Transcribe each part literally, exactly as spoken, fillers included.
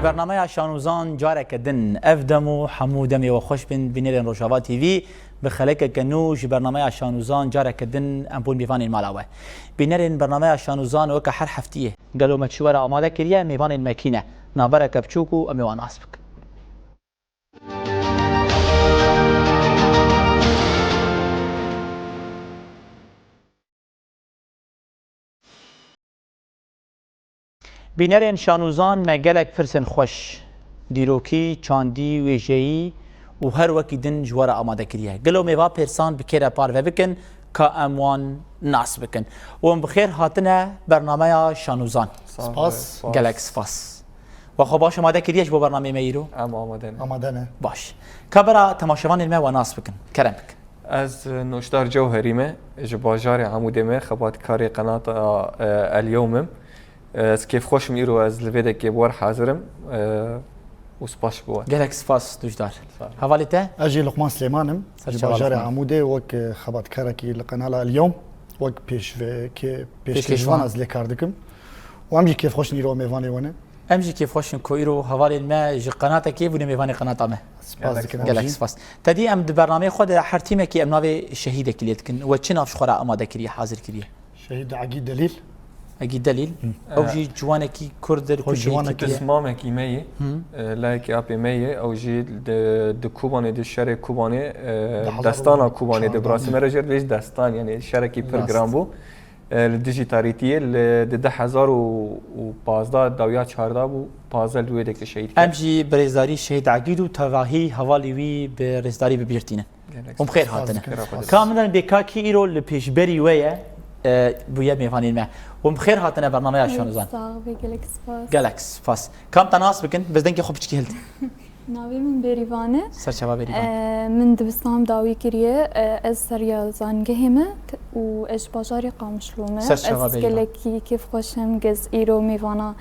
Bernameya Şanûzan careke din ev dem û hemû demê we xweş bin, bînerên Rojava T V. Bi xelekeke nû ji bernameya Şanûzan careke din em bûn mêvanên mala we. Bînerên bernameya Şanûzan weke her heftiyê gelo me çi were amade kiriye, mêvanên me kî ne? Navbereke biçûk û em ê wan nas bikin. Bînerên Şanûzan me gelek pirsên xweş, dîrokî, çandî, wêjeyî û her wekî din ji we re amade kiriye. Gelo me va pirsan bi kê re parve bikin, ka em wan nas bikin. Û em bi xêr hatine bernameya Şanûzan. Spas. Gelek spas. We xwe baş amade kiriye ji bo bernameyê me îro? Em amade ne. Amade ne. Baş. Ka bera temaşevanên me we nas bikin. Kerem bik. Ez, e, Noşdar Cewherî me, ji bajarê Amûdê me, xebatkarê qenata, e, El Yewm im. E, ez kêfxweş im îro ez li vê dekê bi we re hazir im, e, û spas ji bo we. Gelek spas, Noşdar. Sağ ol. Hevalê te? Ez jî Luqman Silêman im. Ser Ji çava bajarê Luqman. Amûdê wek, e, xebatkarekî li qenala El Yewm, wek pêşve-, kê-, Pêşkêşvan. pêşkêşvan ez lê kar dikim. Û em jî kêfxweş in îro mêvanê we ne. Em jî kêfxweş in ku îro hevalên me ji qenatekê bûne mêvanê qenata me. Spas Gelek dikim spas. Gelek jî. Spas. Te dî em di bernameyê xwe de her tîmekî em navê şehîdekî lê dikin. We çi nav ji xwe re amade kiriye, hazir kiriye? Şehîd Egî Delîl. Egî Delîl. Hı. Ew Ee, jî ciwanekî Kurd e, li Xwe Kurdiye ciwanekî. Kiriye. Pismamekî me ye. Hı. Ee, layekî apê me ye. Ew jî di, di Kobanê, di şerê Kobanê, e, Di hezar û destana Kobanê çarda. Di birasî me re jê re destan, yani şerekî pir Rast. Giran bû. E, li dijî tarîtiyê li, di du hezar û pazdeh dawiya çarda bû, pazdeh li wê dekê şehîd kir. Em jî bi rêzdarî Şehîd Egîd û tevahî hevalî wî bi rêzdarî bi bîr tînin. Gelek Hûn bi xêr spas. Hatine. Spas dikim. Ka min bê kakî îro li pêşberî we ye, e, bûye mêvanên me. Hûn bi xêr hatine bernameya Şanûzan. Sax be, gelek spas. Gelek spas. Kam te nas bikin, bi dengê xwe piçkî hiltin. Navê min Bêrîvan e. Ser çava Bêrîvan. E, min dibistan dawî kiriye. E, ez seriya zanîngehê me t-, û ez ji bajarê Qamişlo me. Ser çava Ez Bêrîvan. Gelekî kêfxweş im, gez îro mêvana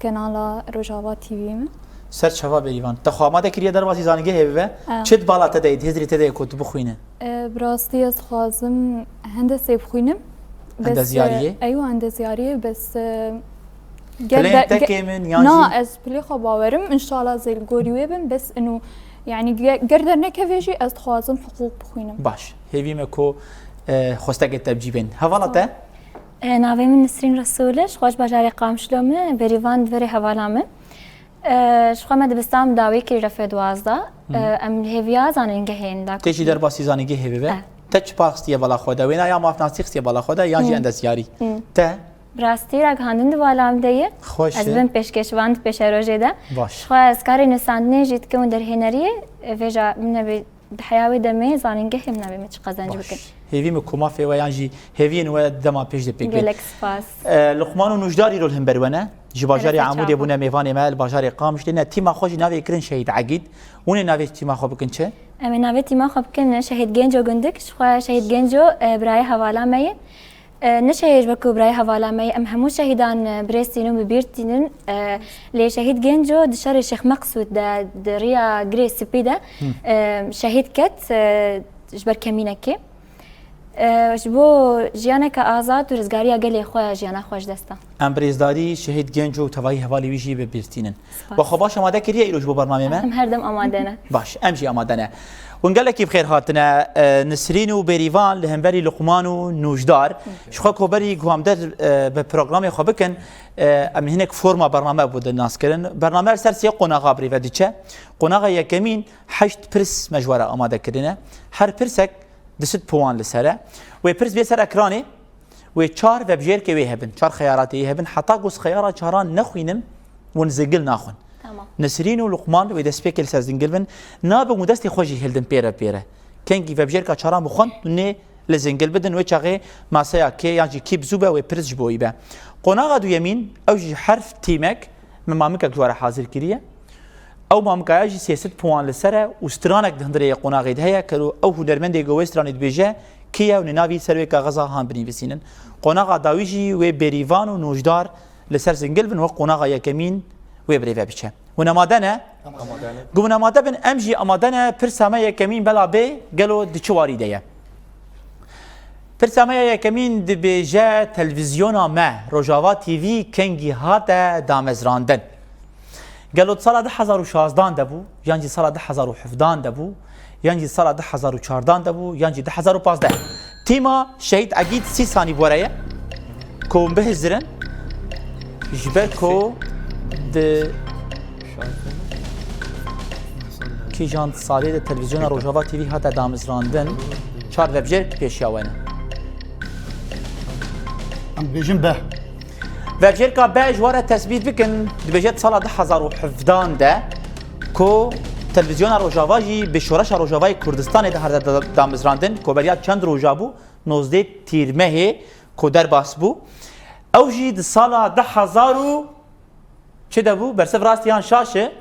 kanala Rojava T V me. Ser çava Bêrîvan. Te xwe amade kiriye derbasî zanîngehê bibe? E. Çi di bala te de ye, di hizrê te de ye ku tu bixwîne? E, bi rastî ez dixwazim hendesê bixwînim. Bes, Endezyariyê? E, eywa, endezyariyê, bes, e, Ger Pilên de-, tekê ge-, min, yan na, jî ez pilê xwe bawerim, înşala zê li gorî wê bim, bes ino, yani ge-, ger dernekeve jî ez dixwazim hiqûq bixwînim. Baş. Hêvî me ku, e, xwestekê te bi cî bên. Hevala te? Sağ ol. E, navê min Nisrîn Resûl e, ji xwe ji bajarê Qamişlo me, Bêrîvan di verê hevala min. E, ji xwe me dibistan dawî kirî refê duwazdeh. Hı hı. E, em li hêviya zanîngehê ne da. Tê jî derbasî zanîngehê bibe? E. Te çi par xistiye bala xwe de? Wêna ya mafnasî xistiye bala xwe de, yan jî Hı. Endezyarî? Hı. Te? Bi rastî ragihandin di vala min de ye. Xweş e. Ez bim pêşkêşvan di pêşerojê de. Baş. Ji xwe ez karê nivîsandinê jî dikim û derhêneriyê, e, vêja min nebê di heya wê demê zanîngehê min nebê me çi qezenc Baş. Bikin. Hêvî min ku mafê we yan jî hêviyên we dema pêş de pêk bên. Gelek spas. E, Luqman û Nûjdar îro li hember we ne. Ji bajarê Gelek Amûdê spas. Bûne mêvanê me, li bajarê Qamişlê ne. Tîma xwe jî navê kirin Şehîd Egîd. Hûn ê navê tîma xwe bikin çi? Em ê navê tîma xwe bikin Şehîd Genco Gundik. Ji xwe Şehîd Genco, e, birayê hevala me ye. E, ne şehîd wekî birayê hevala me ye, em hemû şehîdan, e, bi rê tînin û bi bîr tînin. E, lê Şehîd Genco di şerê Şêx Meqsûd de, di riya Girê Spî de, Hı. e, şehîd ket, e, ji ber kemînekê. E, ji bo jiyaneke azad û rizgariya gelê xwe jiyana xwe ji dest da. Em bi rêzdarî Şehîd Genco û tevahî hevalê wî jî bi bîr tînin. Spas. We xwe baş amade kiriye îro ji bo bernameyê me? Em her dem amade ne. Baş, em jî amade ne. Hûn gelekî bi xêr hatine, e, Nisrîn û Bêrîvan li hemberî Luqman û Nûjdar. Ji xwe ku berî ku em der, e, bi programê xwe bikin, e, em hinek forma bername bû di nas kirin. Bername li ser sê qonaxa birêve diçe. Qonaxa yekemîn heşt pirs me ji we re amade kirine. Her pirsek du sed puan li ser e. Wê pirs bê ser ekranê. Wê çar vebjêrkê wê hebin, çar xeyaratê wê hebin. Heta ku ez xeyara çaran nexwînim, hûn zingil naxwin. Tamam. Nisrîn û Luqman wê destpêkê li ser zingil bin. Nabin û destê xwe jî hildin pêre pêre. Kengî vebjêrka çaran bixwend û nê li zingil bidin, wê çaxê maseya kê yan jî kî bi zû be, wê pirs ji bo wî be. Qonaxa duyemîn, ew jî herf tîmek, me mamikek ji we re hazir kiriye. Ew mamikaya jî sê sed puan li ser e û stranek di hundirê yê qonaxê de heye, kero ew hunermendê ku wê stranê dibêje kê ye û nêna vî ser wê kaxeza han binivîsînin. Qonaxa dawî jî wê Bêrîvan û Nûjdar li ser zingil bin, wek qonaxa yekemîn wê birêve biçe. Hûn amade ne? Amade ne. Ku hûn amade bin, em jî amade ne. Pirsa me yekemîn bela bê, gelo di çi warî de ye? Pirsa me ya yekemîn dibêje, televîzyona me, Rojava T V, kengî hate damezrandin? Gelo di sala du hezar û şazdan de bû, yan jî sala du hezar û hevdan de bû, yan jî sala du hezar û çardan de bû, yan jî du hezar û pazdeh? Tîma Şehîd Egîd sî sanî bi we re ye. Ku hûn bihizirin, ji ber ku di kîjan salê de televîzyona Rojava T V hate damizrandin, çar vebjêr pêşiya we ne. Em dibêjin be. Vebjêrka be ji we re tesbît bikin, dibêje di sala du hezar û hevdan de ku televîzyona Rojava jî bi Şoreşa Rojavayê Kurdistanê de hate da-, damizrandin, ku beriya çend roja bû, nozdeh tîrmehê ku derbas bû. Ew jî di sala du hezar û çi de bû? Bersiv rast yan şaş e?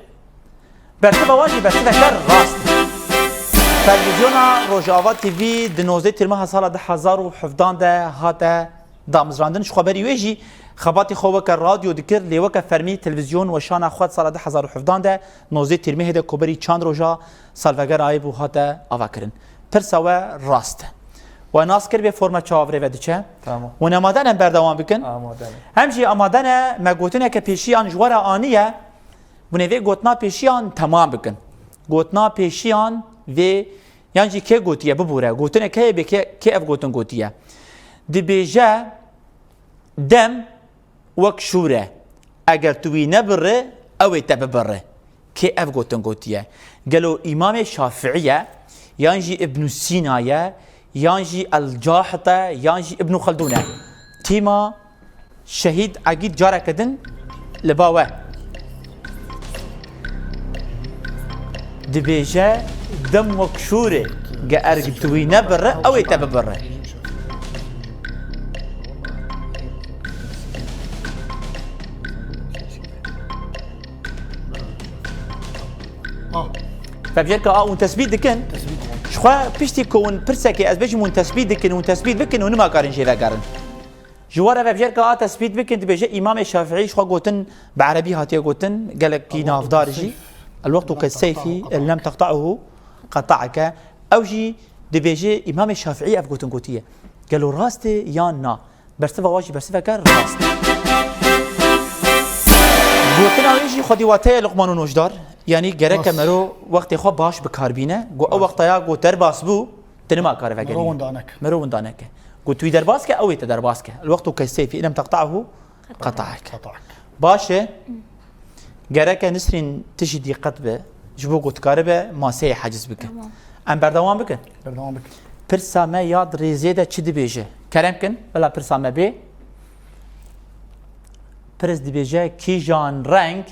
Bersiva wan jî bersiveke rast e. Televîzyona Rojava T V di nozdeh tîrmeha sala du hezar û hevdan de hate damizrandin. Ji xwe berî wê jî xebatê xwe weke radyo dikir, lê weke fermî televîzyon weşana xwe di sala du hezar û hevdan de nozdeh tîrmehê de ku berî çend roja salvegera wê bû hate avakirin. Pirsa we rast e. We nas kir vê forma çawa vê ve diçe? Tamam. Hûn amade ne em berdewam bikin? Amade ne. Em jî amade ne, me gotineke pêşiyan ji we re aniye. Hûn ê vê gotina pêşiyan temam bikin. Gotina pêşiyan vê, yan jî kê gotiye, bibûre. Gotinek heye bê kê, kê ev gotin gotiye. Dibêje, dem wek şûr e. Eger tu wî nebirre, ew ê te bibirre. Kê ev gotin gotiye? Gelo Îmamê Şafiî ye, yan jî Îbnû Sîna ye, yan jî El-Cahit e, yan jî Îbnû Xeldûn e? Tîma Şehîd Egîd careke din li ba we. Dibêje, dem wek şûr e, ge erg tu wî nebirre, ew ê te bibirre. Ah. Vebjêrka a hûn tesbît dikin. Tesbît dikin. Ji xwe piştî ku hûn pirsekê ez bêjim hûn tesbît dikin, hûn tesbît bikin, hûn nima karin jê vegerin. Ji we re vebjêrka a tesbît bikin, dibêje Îmamê Şafîî ji xwe gotin, bi erebî hatiye gotin, gelekî navdar jî. El-wektu kesseyfî, in lem teqta'uhu qeta'eke. Ew jî dibêje Îmamê Şafîî ev gotin gotiye. Gelo rast e yan na? Bersiva wa jî bersiveke rast. Gotina wê jî xwedî wateye Luqman û nojdar. Yanî gereke mero wextê xwe baş bi kar bîne. Got ew wexta ya got derbas bû, tu nima kare vegerîne. Mero winda neke. Mero winda neke. Got tu wî derbas ke, ew ê te derbas ke. El-wektu kesseyfî, in lem teqta'uhu qeta'ek. Qeta'ek. Baş e. Gereke Nisrîn tu jî dîqet be. Ji bo ku tu karibe maseyê heciz bike. Tamam. Em berdewam bikin. Berdewam bikin. Pirsa me ya di rêzê de çi dibêje? Kerem kin, bila pirsa me bê. Pirs dibêje, kîjan reng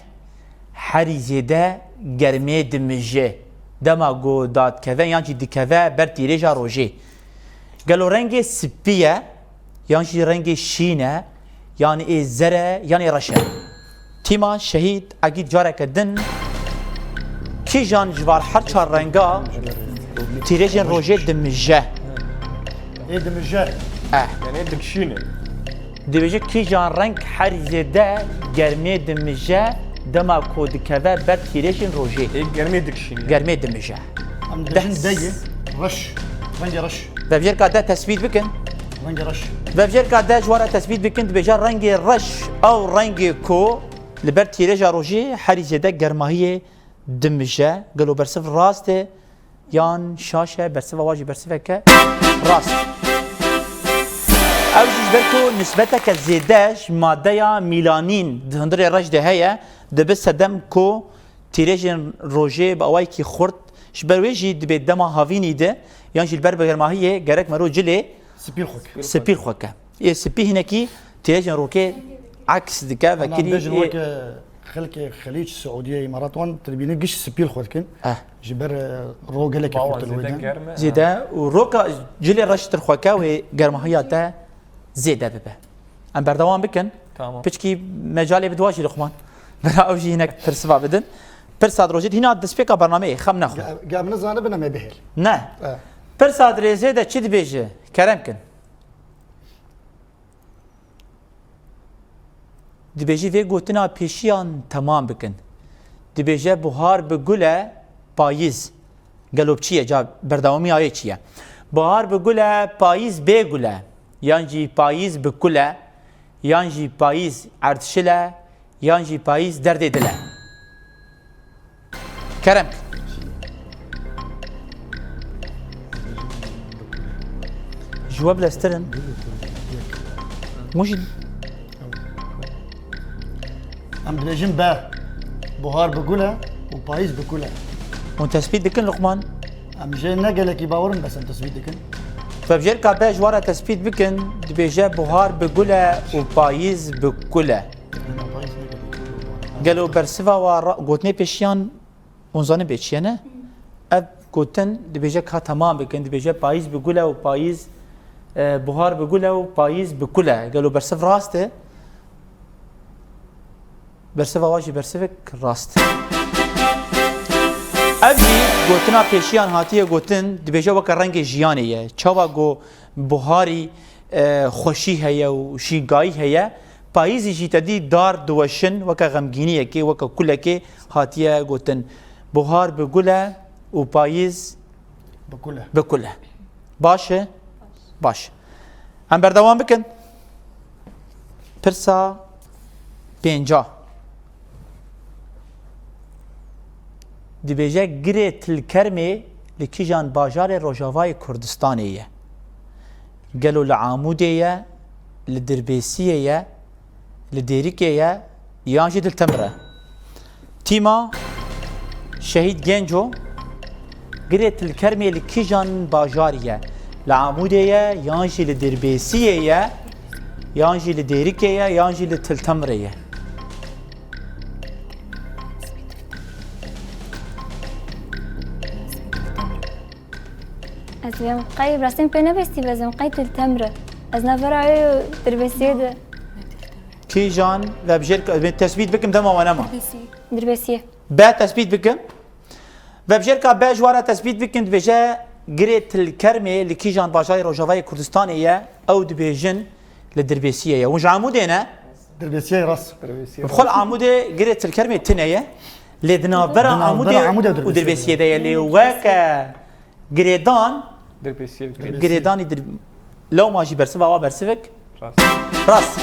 herî zêde germê dimije? Dema ku dadikeve yan jî dikeve ber tîrêja rojê. Gelo rengê spî ye, yan jî rengê şîn e, yan ê zer e, yan ê reş e? Tîma Şehîd Egîd careke din, kîjan ji var her çar renga tîrêjên rojê dimije? Ê dimije. Eh. Yanî dikşîne. Dibêje kîjan reng herî zêde germê dimije dema ku dikeve ber tîrêjên rojê? Ê germê dikşîne. Germê dimije. Em dibêjin degê reş. Rengê reş. Vebjêrka de tesbît bikin. Rengê reş. Vebjêrka de ji wan re tesbît bikin, dibêje rengê reş ew rengê ku li ber tîrêja rojê herî zêde germahiyê dimije. Gelo bersiv rast e yan şaş e? Bersiva wa jî bersiveke rast. Ew jî ji ber ku nisbeteke zêde ji madeya mîlanîn di hundirê reş de heye, dibe sedem ku tîrêjên rojê bi awayekî xurt, ji ber wê jî dibê dema havînî de yan jî li ber bi germahiyê gerek mero cilê spî xwe ke. Spî xwe ke. Ê spî hinekî tîrêjên rokê aks dike, vekirî. Bêjin weke xelkê Xelîc, Siûdiye, Îmarat, wan tu dibînî giş spî xwe dikin. Eh. Ji ber, e, ro gelekî xurt in wê de. Zêde û roka cilê reştir xwe ke wê germahiya te zêde bibe. Em berdewam bikin. Tamam. Piçkî mecalê bidwa jî Luqman. Bira ew jî hinek pirsiva bidin. Pirsa di rojê de hîna destpêka bernameyê, xem nexwe. Ge-, ge em nizanibin em ê bihêl. Ne. E. Pirsa di rêzê de çi dibêje? Kerem kin. Dibêjî vê gotina pêşiyan temam bikin. Dibêje buhar bi gul e, payîz. Gelo bi çi ye? Ca berdewamiya wê çi ye? Buhar bi gul e, payîz bê gul e. Yan jî payîz bi kul e. Yan jî payîz erdşil e. Yan jî payîz derdê dil e. Kerem. Ji we bileztir in. Hûn jî Em dibêjin be. Buhar bi gul e û payîz bi kul e. Hûn tespît dikin, Luqman? Em jê ne gelekî bawer in, bes em tespît dikin. Vebjêrka be ji we re tespît bikin, dibêje buhar bi gul e û payîz bi kul e. Payîz ne gelekî. Gelo bersiva wa ra-, gotinê pêşiyan hûn zanin bê çi ye, ne? Ev gotin dibêje ka temam bikin, dibêje payîz bi gul e û payîz, e, buhar bi gul e û payîz bi kul e. Gelo bersiv rast e? Bersiva wa jî bersivek rast. Ev jî gotina pêşiyan hatiye gotin, dibêje weke rengê jiyanê ye. Çawa ku buharî, e, xweşî heye û şîngayî heye, payîzî jî te dî dar diweşin, weke xemgîniyekê, weke kulekê hatiye gotin. Buhar bi gul e û payîz Bi kul e. Bi kul e. Baş e? Baş. Em berdewam bikin. Pirsa pênca. Dibêje girê Tilkermê li kîjan bajarê Rojavayê Kurdistanê ye? Gelo li Amûdê ye, li Dirbêsiyê ye, li Dêrikê ye, yan jî li Temir e? Tîma Şehîd Genco, girê Tilkermê li kîjan bajarî ye? Li Amûdê ye, yan jî li Dirbêsiyê ye, yan jî li Dêrikê ye, yan jî li Til Temirê ye? Ez vêm qey, rastî pê nebestî bezim, qey Til Temir e. Ez navbera wê û Dirbêsiyê de. Kîjan vebjêr, tespît bikim dema we nema. Dirbêsiyê. Be tespît bikim. Vebjêrka be ji we re tespît bikin, dibêje girê Til Kermê li kîjan bajarê Rojavayê Kurdistanê ye? Ew dibêjin li Dirbêsiyê ye. Hûn ji Amûdê ne? Dirbêsiyê rast. Bi xwe li Amûdê girê Til Kermê tune ye. Lê di navbera Di navbera Amûdê Amûdê û û Dirbêsiyê Dirbêsiyê de ye. Lê weke girêdan, Dirbêsiyê bikirî. Girêdanî dir-, lewma jî bersiva wa bersivek. Rast. Rast.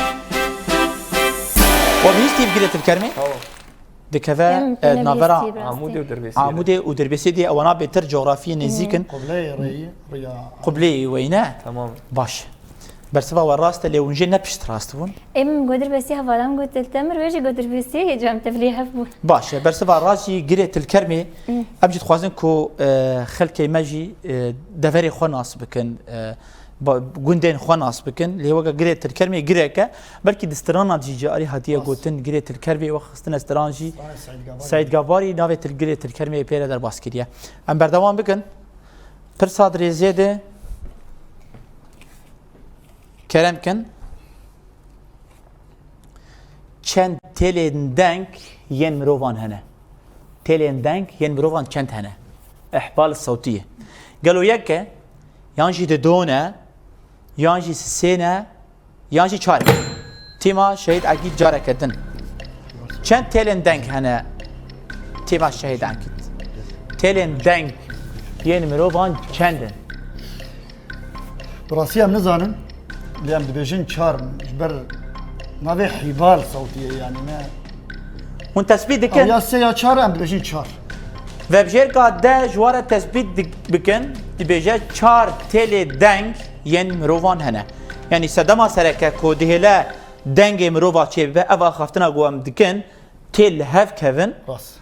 We bihîstî bi girê Til Kermê? Tamam. Dikeve, Em, e, em navbera bihîstî bi rastî. Amûdê û Dirbêsiyê de. Amûdê û Dirbêsiyê de ewana bêtir coğrafiyê nêzîk in. Qibleyê rêyî, rêya. Qibleyê weyne? Tamam. Baş. Bersiva we rast e, lê hûn jê ne pişt rast bûn. Ê min got Dirbêsiyê, hevala min got Til Temir, wê jî got Dirbêsiyê, hêca em tevlî hev bûn. Baş e, bersiva rast jî girê Til Kermê. Hmm. Em jî dixwazin ku, e, xelkê me jî, e, deverê xwe nas bikin, e, ba-, gundên xwe nas bikin. Lê weke girê Til Kermê girek e. Belkî di strana jî carî hatiye Rast. gotin, girê Til Kermê we xistine stran jî. Stranê Seîd Gabarî. Seîd Gabarî navê Til-, girê Til Kermê pê re derbas kiriye. Em berdewam bikin. Pirsa dirêzê de kerem kin. Çend têlên deng yên mirovan hene? Têlên deng yên mirovan çend hene? Îhbal sewtî ye. Gelo yek e, yan jî dido ne, yan jî sisê ne, yan jî çar e? Tîma Şehîd Egîd careke din. Çend têlên deng hene? Tîma Şehîd Egîd. Têlên deng yên mirovan çend in? Bi rastî em nizanin, lê em dibêjin çar, ji ber navê hîbal sewtî ye, yanî ne. Hûn tespît dikin? Ew ya sê ya çar, em dibêjin çar. Vebjêrka de ji we re tespît dik-, bikin, dibêje çar têlê deng yên mirovan hene. Yanî sedema sereke ku dihêle dengê mirova çêbibe, ev axaftina ku em dikin, têl li hev kevin. Rast.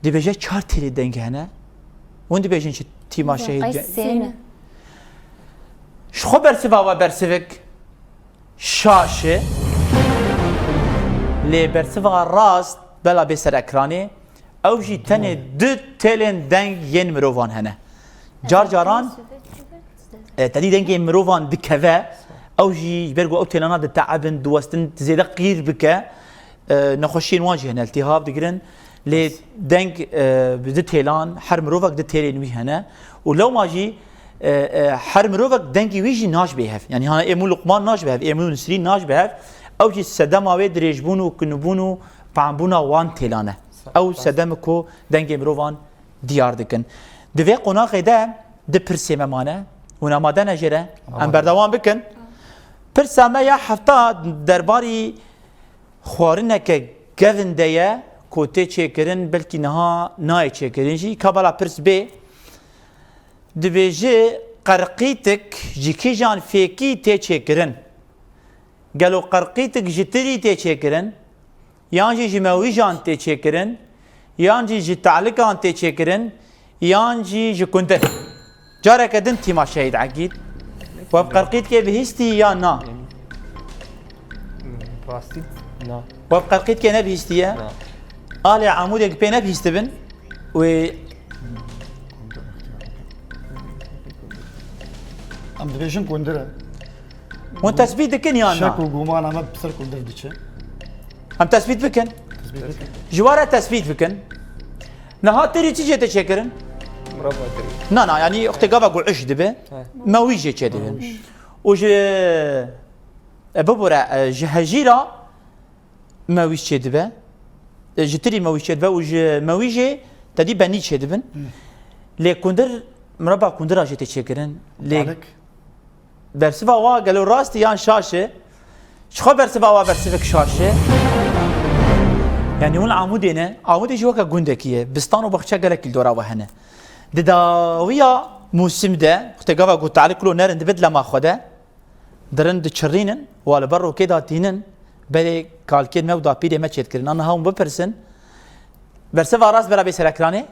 Dibêje çar têlê deng hene. Hûn dibêjin çi? Tîma Şehîd Qey Ge-, sê ne. Ji xwe bersiva we bersivik şaş e. Lê bersiva rast bela bê ser ekranê. Ew jî tenê du têlên deng yên mirovan hene. Car caran, e, te dî dengê mirovan dikeve, ew jî ji ber ku ew têlana diteebin, diwestin, zêde qîr bike, e, nexweşiyên wan jî hene, iltîhab digirin. Lê deng, e, bi du têlan, her mirovek du têlên wî hene. Û lewma jî, e, e, her mirovek dengê wî jî naş bê hev. Yanî hana ê min û Luqman naş bê hev, ê min û Nisrîn naş bê hev. Ew jî sedema wê dirêjbûn û kinibûn û pambûna wan têlan e. Ew sedem ku dengê mirovan diyar dikin. Di vê qonaxê de du pirsê me mane. Hûn amade ne jê re? Amade. Em berdewam bikin. Pirsa me ya hefta derbarî xwarineke kevin de ye ku tê çêkirin, belkî niha nayê çêkirin jî. Ka bala pirs bê, dibêje qerqîtik ji kîjan fêkî tê çêkirin? Gelo qerqîtik ji tirî tê çêkirin? Yan jî ji mewîjan tê çêkirin? Yan jî ji talikan tê çêkirin? Yan jî ji kundir? Careke din tîma Şehîd Egîd. We bi qerqîtikê bihîstî yan na? Rastî? Na. We bi qerqîtikê nebihîstiye? Na. Alê Amûdê pê nebihîstibin. Wê Em dibêjin kundir e. Hûn tesbît dikin yan na? Şek û gumana me bi ser kundir diçe. Em tesbît bikin. Tesbît bikin. Ji we re tesbît bikin. Niha tirî çi jê tê çêkirin? Mirava tirî. Na na, yanî wextê gava ku iş dibe, He. mewî jê çêdibin. Û ji, e, bibûre, e, ji hejîra mewî çêdibe. E, ji tirî mewî çêdibe û ji mewî jê tedî benî çêdibin. Lê kundir, mirava kundira jê tê çêkirin. Lê Talek. Bersiva wa gelo rast e yan şaş e? Ji xwe bersiva wa bersivek şaş e. Yanî hûn Amûdê ne. Amûdê jî weke gundekî ye. Bistan û baxçe gelekî li dora we hene. Di dawiya mûsim de, wextê gava ku talîk lo nerin dibe di lema xwe de, dirin diçirînin, wa li ber rokê de tînin, berê kalkên me û dapîrê me çêdikirin. Aniha hûn bipirsin, bersiva rast bera bê serekiranê,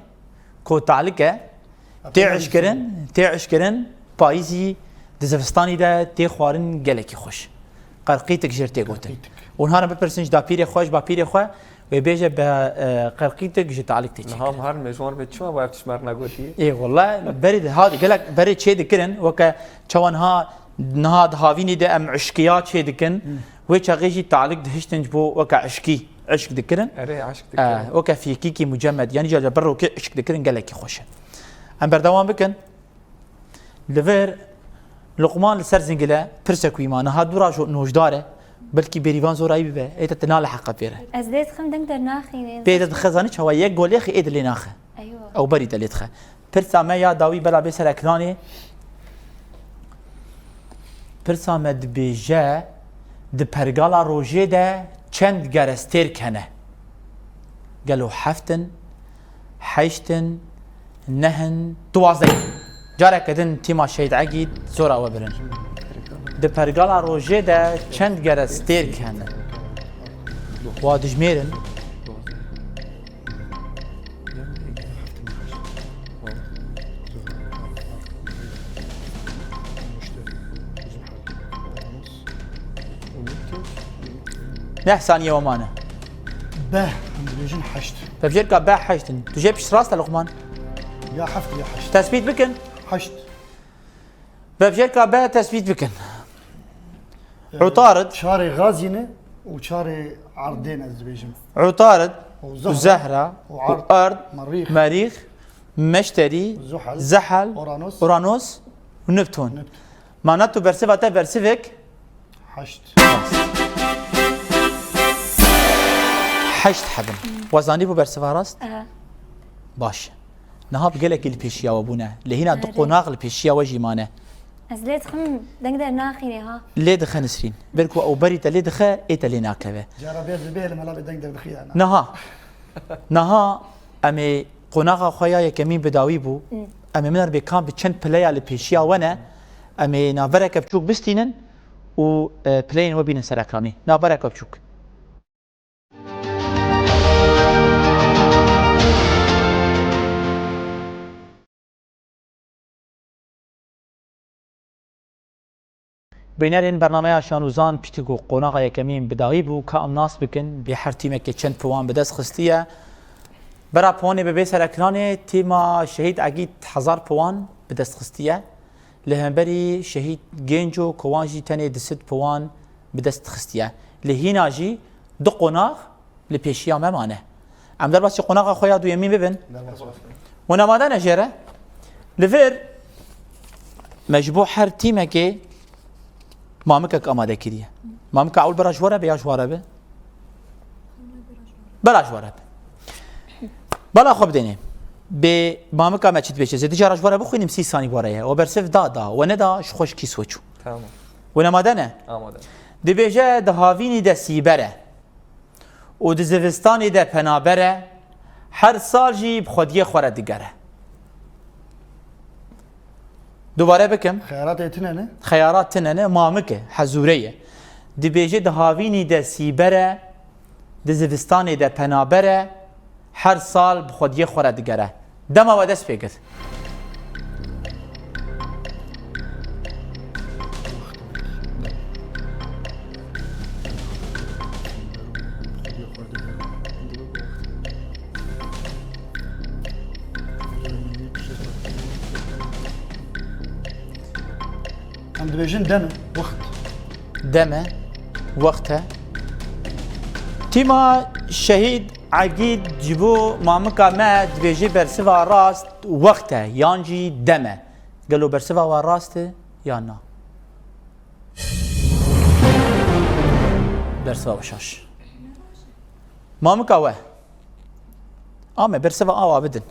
ku talîk e, tê eşkirin, tê eşkirin, payîzî di zivistanî de tê xwarin gelekî xweş. Qerqîtik jê tê gotin. Û niha bipirsin ji dapîrê xwe, ji bapîrê xwe, wê bêje be, e, qerqîtik ji talîk tê çêkirin. Niha her mêjwan bê çima bu ev tişt me re negotiye? Ê wele berê de ha gelek berê çê dikirin, weke çawa niha, niha di havînî de em eşkiya çê dikin. Wê çaxê jî talîk dihiştin ji bo weke eşkî, eşk dikirin. Erê eşk E, weke fîkîkî mucemmed, yanî ca ber rokê eşk dikirin gelekî xweş e. Em berdewam bikin. Li vir Luqman li ser zingile pirsek wî ma. Niha dû ra jo nojdar e. Belkî bêrîvan zorayî bibe. Ê te tena li heqa pê re. Ez lê dixim deng dernaxînê. Pê de dixe zanî çawa yek go lê xi ê dilê naxe. Eywa. Ew berî te lê dixe. Pirsa me ya dawî bela bê ser ekranê. Pirsa me dibêje, di pergala rojê de çend gerestêrk hene? Gelo heft in, heşt in, neh in, duwazdeh in? Careke din tîma Şehîd Egîd zora we birin. Di pergala rojê de çend gerestêrk hene? Wa dijmêrin. Neh saniye we mane. Be, em dibêjin heşt. Vebjêrka be heşt in. Tu jê piştrast e Luqman. Ya heft ya heşt. Tesbît bikin. Heşt. Vebjêrka be tesbît bikin. Utarid. Çarê gazî ne û çarê erdê ne ez dibêjim. Utarid. Û Û Zehra. Zehra. Û Û Ard. Ard. Merîx. Merîx. Meşterî. Zuhal. Zehal. Uranos. Uranos. Û Neptun. Neptun. Mana tu bersiva te bersivek Heşt. heşt hebin. Wezanî bû bersiva rast? Aha. Baş. Niha bi gelekî li pêşiya we bûne. Lê hîna du Erê. qonax li pêşiya we jî mane. Ez lê dixim deng dernaxînê ha. Lê dixe Nisrîn. Ber ku ew berî te lê dixe, ê te lê nakeve. Cara bê dibê li mela bê deng derdixî yani. Niha. Niha em ê qonaxa xwe ya yekemîn bi dawî bû. Em ê min re bê kan bi çend pileya li pêşiya we ne. Em ê navbereke biçûk bistînin û, e, pileyên we bînin ser ekranê. Navbereke biçûk. Bînerên bernameya Şanûzan piştî ku qonaxa yekemîn bi dawî bû, ka em nas bikin, bê her tîmekê çend piwan bi dest xistiye. Bera piwanê bi bê ser ekranê, tîma Şehîd Egîd hezar piwan bi dest xistiye. Li hemberî Şehîd Gênco ku wan jî tenê du sed piwan bi dest xistiye. Lê hîna jî du qonax li pêşiya me mane. Em derbasî qonaxa xwe ya duyemîn bibin. Hûn amade ne jê re? Li vir me ji bo her tîmekê mamikek amade kiriye. Mamika ewil bera ji we re be ya ji we re be? Bera ji we re be. Bala xwe bidêne. Bê mamika me çi dibêje? Zêde cara ji we re bixwînim sî sanî we re ye. We bersiv da, da. We neda, ji xwe ji kîs we çû. Tamam. Hûn amade ne? Amade. Dibêje di havînî de sîber e. û di zivistanê de penaber e, her sal jî bi xwediyê xwe re digere. Dubare bikim. Xeyaratê tune ne? Xeyarat tune ne, mamik e, hezûre ye. Dibêje di havînî de sîber e, di zivistanê de penaber e, her sal bi xwediyê xwe re digere. Dema we dest pê kir. Em dibêjin dem e, wext. Dem e, wext e. Tîma şehîd Egîd ji bo mamika me dibêjî bersiva rast wext e yan jî dem e. Gelo bersiva we rast e yan na? Bersiva we şaş. Mamika we. Ame bersiva awa bidin.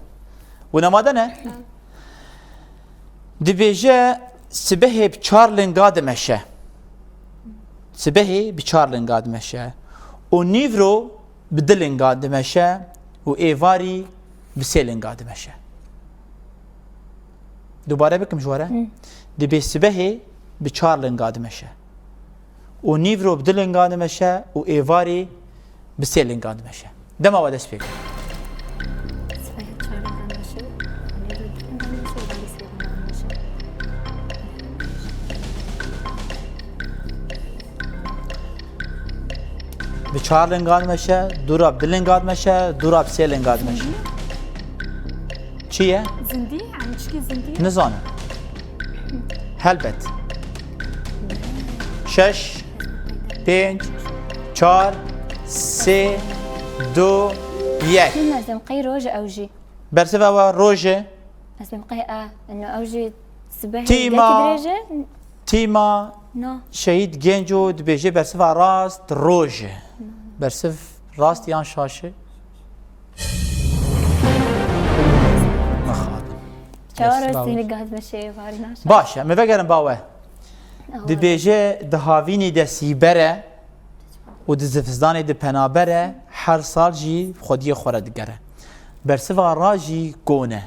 Wina ma de ne? Dibêje sibehê bi çar linga dimeşe. Sibehê bi çar linga dimeşe. Û nîvro bi du linga dimeşe û êvarî bi sê linga dimeşe. Dubare bikim ji we re. Hı. Dibê sibehê bi çar linga dimeşe. Û nîvro bi du linga dimeşe û êvarî bi sê linga dimeşe. Dema we dest pê kir. Sibehê çar linga dimeşe, nîvro bi du linga dimeşe, êvarî sê linga dimeşe. Bi çar linga dimeşe, dûra bi du linga dimeşe, dûra bi sê linga dimeşe. Çi ye? Zindî? Em çikî zindî? Nizanim. Helbet. Şeş, pênc, çar, sê, du, yek. Çi mezin qey roj ew jî? Bersiva we roj e. Ez bim qey e, eno ew jî sibehê Tîma. Gelekî dirêj e. Tîma Na. Şehîd Genco dibêje bersiva rast roj e. Bersiv rast yan şaş e? Mixabin. Çawa Bersiva rastî rast. Li gaz meşeyê var naşa. Baş e, me vegerin bawe. Awa. Dibêje di havînî de sîber e û di zivistanê de penaber e, her sal jî xwediyê xwe re digere. Bersiva ra jî kon e.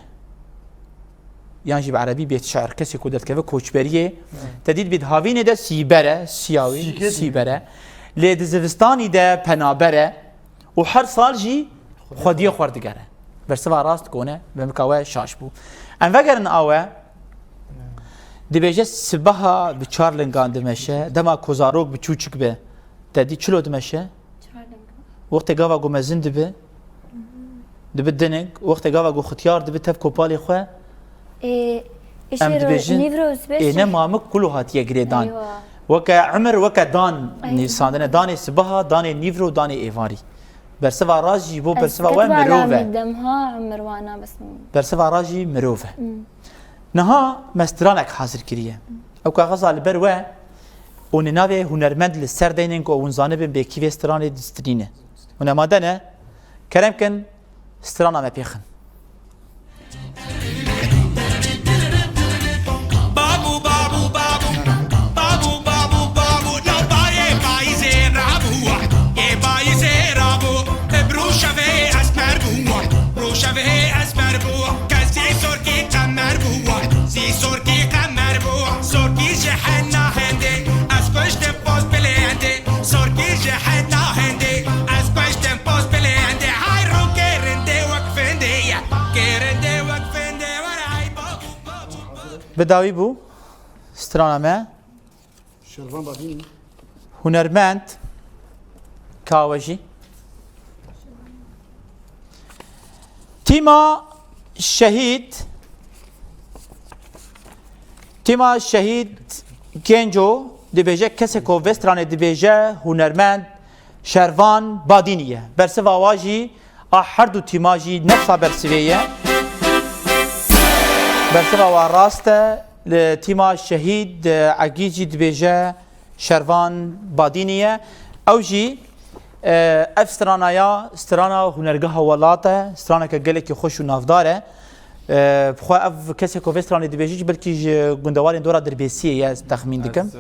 Yan jî bi erebî bêt şer, kesê ku derdikeve koçberiyê, te dît bî di havînê de sîber e, siyawî, Sîkê sîber e. Lê di zivistanî de penaber e û her sal jî xwediyê xwe re digere. Bersiva rast kon e, memika we şaş bû. Em vegerin awe, dibêje sibeha bi çar lingan dimeşe, dema ku zarok bi çûçik be, te dî çilo dimeşe? Çar lingan. Wextê gava ku mezin dibe, dibe dinik, wextê gava ku xitiyar dibe tev kopalê xwe, Ê, em îşê ro-, dibêjin, nîvro sibê ê ne şi- mamik kulo hatiye girêdan. Eywa. Weke emir, weke dan Eywa. Nivîsandine. Danê sibeha, danê nîvro, danê êvarî. Bersiva ra jî bo Ez bersiva we ket mirov e. Demha emir wana bes. Bersiva ra jî mirov e. Hmm. Niha me stranek hazir kiriye. Ew kaxeza li ber we û nê navê hunermend li ser deynin ku hûn zanibin bê kî vê stranê distirîne. Hûn amade ne? Kerem kin, strana me pêxin. Babu, babu, babu, babu, babu, babu, la bayê payîzê rabû, yê payîzê rabû, bi rûşevê esmer bû, rûşevê esmer bû, kes zî sorkî qemer bû, zî sorkî qemer bû, sorkî ji hena hindê, ez kuştim poz bilê hindê, sorkî ji hena hindê, ez kuştim poz bilê hindê, hay rûkê rindê wek findê ye. Bi dawî bû strana me. Şervan Badînî. Hunermend Kawejî. Tîma şehîd, tîma şehîd Genco dibêje, kesê ku vê stranê dibêje, hunermend Şervan Badînî ye. Bersiva wa jî a her du tîma jî nefsa bersivê ye. Bersiva wa rast e. Li tîma şehîd, e, Egîd jî dibêje Şervan Badînî ye. Ew jî, e, ev strana ya, strana Hunergeha Welat e. Straneke gelekî xweş û navdar e. E, bi xwe ev kesê ku vê stranê dibêje jî belkî ji gundewarên dora Dirbêsiyê ye, ez texmîn dikim. Ez, e,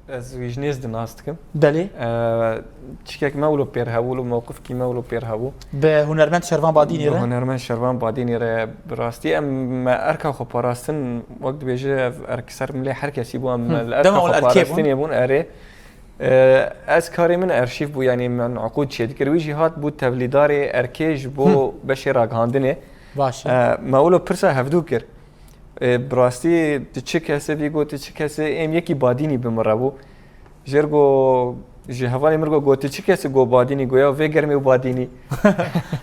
Ez wî ji nêz di nas dikim. Belê. Eee, çikek me wilo pêr hebû, wilo mewqifkî me wilo pêr hebû. Bi hunermend Şervan Badînî Bi re. hunermend Şervan Badînî re bi rastî em me erka xwe parastin, wek dibêje ev erk ser milê her kesî bû, em Hı. li erka Dema xwe ol erkê parastinê bûn erê. Eee, ez karê min erşîv bû, yanî min uqûd çêdikir. Wî jî hat bû tevlîdarê erkê ji bo Hı. beşê ragihandinê. Baş e. Eee, me wilo pirsa hevdû kir. Eee, bi rastî tu çi kesê vî got, tu çi kesê, êm yekî Badînî bi min re bû. Jêr go, ji hevalê min go, got, "Tu çi kesî?" Go, "Badînî." Go, "Ya vê germê û Badînî."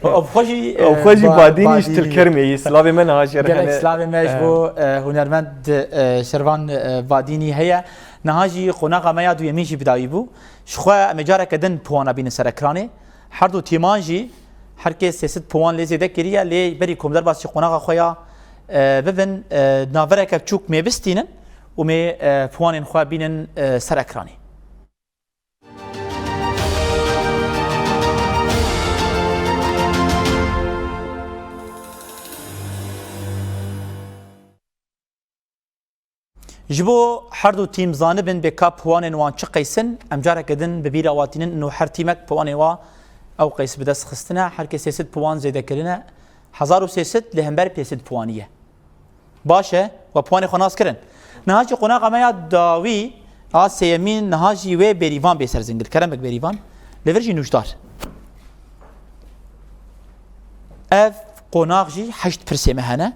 Ew xwe jî, Ew xwe jî e, ba- Badînî ji Badînî. Tilkermê yî. Silavê me niha jêr Gelek hene. silavê me ji E. bo, e, hunermend, e, Şervan, e, Badînî heye. Niha jî qonaxa me ya duyemîn jî bi dawî bû. Ji xwe em ê careke din bi wana bînin ser ekranê. Her du tîman jî her kes sê sed puan lê zêde kiriye, lê berî ku em derbasî qonaxa xwe ya, e, bibin, e, navereke biçûk mê bistînin û mê, e, puanên xwe bînin, e, ser ekranê. Ji bo her du tîm zanibin bê ka puanên wan çi qeys in, em careke din bi bîr awatînin ino her tîmek puanê wa ew qeys bi dest xistine, her kes sê sed puan zêde kirine, hezar û sê sed li hember pênc sed puanî ye. Baş e, we puanê xwe nas kirin. Niha jî qonaxa me ya dawî a sêyemîn niha jî wê Bêrîvan bê ser zingil. Kerem bik Bêrîvan. Li vir jî nûjdar. Ev qonax jî heşt pirsê me hene.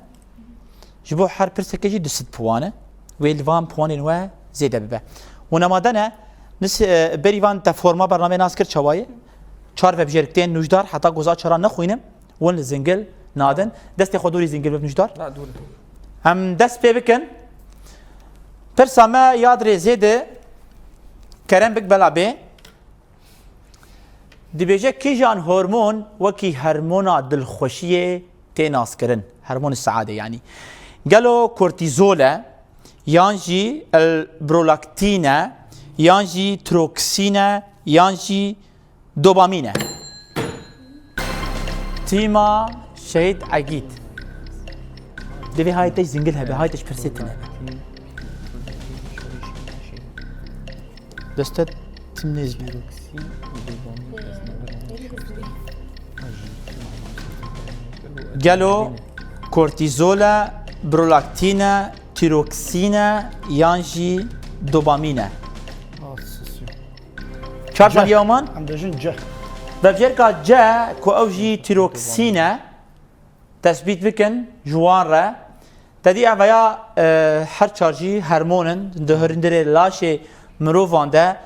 Ji bo her pirsekê jî du sed puan e. Wê li van puanên we zêde bibe. Hûn amade ne? Nis, e, Bêrîvan te forma bernameyê nas kir çawa ye? Çar vebjêrik tên nûjdar heta goza çaran nexwînim. Hûn li zingil nadin. Destê xwe dûrî zingil bib nûjdar. Na, dûr. Em dest pê bikin. Pirsa me ya di rêzê de kerem bik bela bê. Dibêje kîjan hormon wekî hormona dilxweşiyê tê naskirin? Hormonê saadê yanî. Gelo kortîzol e, yan jî el-, prolaktîn e, yan jî tiroksîn e, yan jî dopamîn e? Tîma Şehîd Egîd. Divê hayê te jî zingil hebe, hayê te ji pirsê tune be. Deste tim nêz be. Gelo kortîzol e, prolaktîn e, tiroksîn e yan jî dopamîn e? Çar saniye man? Em dibêjin C. Vebjêrka C ku ew jî tiroksîn e, tesbît bikin ji wan re. Te dî ev ya, e, her çar jî hormon in, di hundirê laşê mirovan de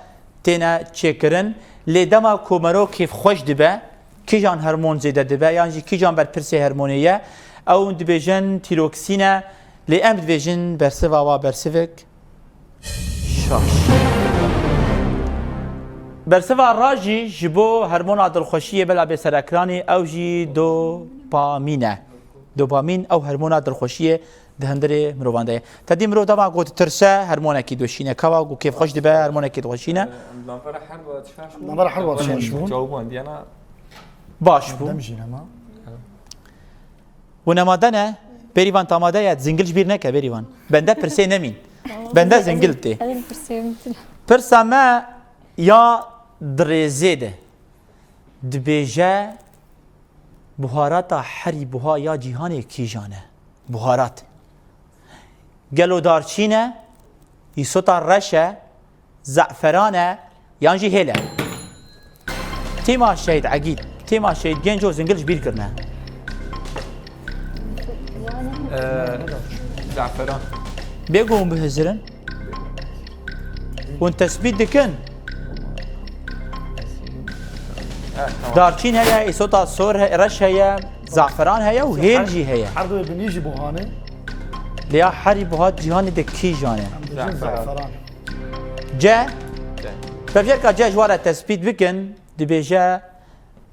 têne çêkirin. Lê dema ku mero kêfxweş dibe, kîjan hormon zêde dibe, yan jî kîjan berpirsê hormonê ye, ew dibêjin tiroksîn e, lê em dibêjin bersiva wa bersivek şaş. Bersiva ra jî ji bo hormona dilxweşiyê bela bê ser ekranê, ew jî dopamîn e. Dopamîn ew hormona dilxweşiyê di hundirê mirovan de ye. Te dî mirov dema ku ditirse hormonekî dweşîne. Ka wa ku kêfxweş dibe hormonekî dixweşîne. Em navbera her wa şaş bûn. Navbera her wa şaş bûn. Cewabandiyana. Baş bû. Dem jî nema. Hûn amade ne? Bêrîvan te amade ye, zingil ji bîr neke Bêrîvan. Bende pirsê nemîn. Bende zingil tê. Pirsa me ya di rêzê de dibêje buharata herî buha ya cîhanê kîjan e? Buharat. Gelo darçîn e, îsota reş e, ze'feran e, yan jî hêl e? Tîma Şehîd Egîd, tîma Şehîd Genco zingil ji bîr kirine. Eee, ze'feran. Bêguman bihizirin. Hûn tesbît dikin. Evet, tamam. Darçîn heye, îsota sor he, reş heye, zaferan heye û hêl jî heye. Her du binî jî buhane. Lê ya herî buha cîhanê de kîjan e? Em dibêjin Zaferan. zaferan. C. Vebjêrka C ji we re tesbît bikin, dibêje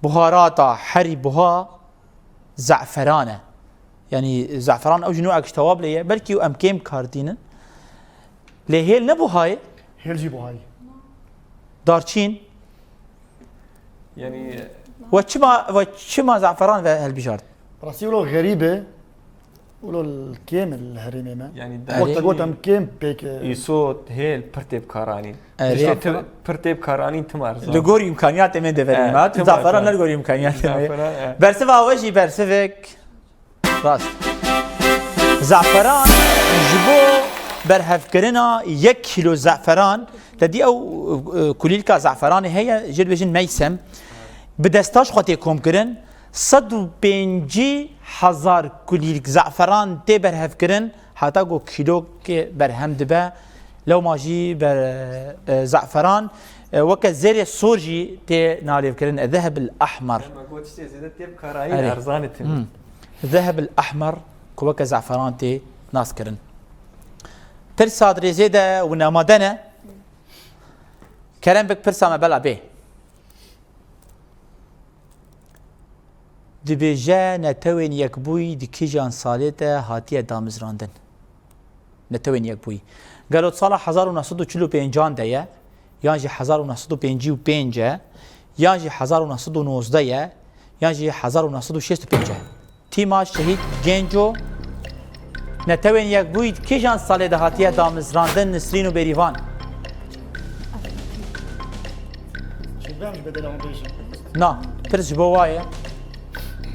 buharata herî buha zaferan e. Yanî zaferan ew ji nû ek ji tewab lê ye. Belkî em kêm kar dînin. Lê hêl ne buha ye? Hêl jî buha ye. Darçîn. Yanî We çima, we çima zaferan ve helbijart? Rastî wilo xerîb e. Wilo li kêm li herêmê me. Yani Wek te daşî got em kêm pêk e, îso hêl pir tê bi kar anîn. Erê. Tiştê tu- pir tê bi kar anîn tim erzan. Li gorî îmkaniyatê me deverê Evet, me. tim Zaferan erzan. li gorî îmkaniyatê me. Zaferan, evet. Bersiva we jî bersivek rast. Zaferan ji bo berhevkirina yek kîlo zaferan, te dî ew e, kulîlka zaferanê heye, jê dibêjin meysem, bi desta ji xwe tê komkirin, sed û pêncî hezar kulîlk zaferan tê berhevkirin, heta ku kîlokê berhem dibe. Lewma jî ber, e, zaferan, e, weke zêrê sor jî tê nalêvkirin. Zeheb el ahmer. Dema got tiştê zêde tê bi kar anîn Erê. erzan e tim. Hmm. Zeheb el ahmer ku weke zaferan tê naskirin. Pirsa dirêzê de wina amade ne. Kerem bik pirsa me bela bê. Dibêje netewên yekbûyî di kîjan salê de hatiye damizrandin? Netewên yekbûyî. Gelo di sala hezar û neh sed û çil û pêncan de ye, yan jî hezar û neh sed û pêncî û pênc e, yan jî hezar û neh sed û nozdeh ye, yan jî hezar û neh sed û şêst û pênc e? Tîma Şehîd Genco, netewên yekbûyî di kîjan salê de hatiye damizrandin Nisrîn û Bêrîvan? Çi bem ji bedela hûn bêjin. Na, pirs ji bo wa ye.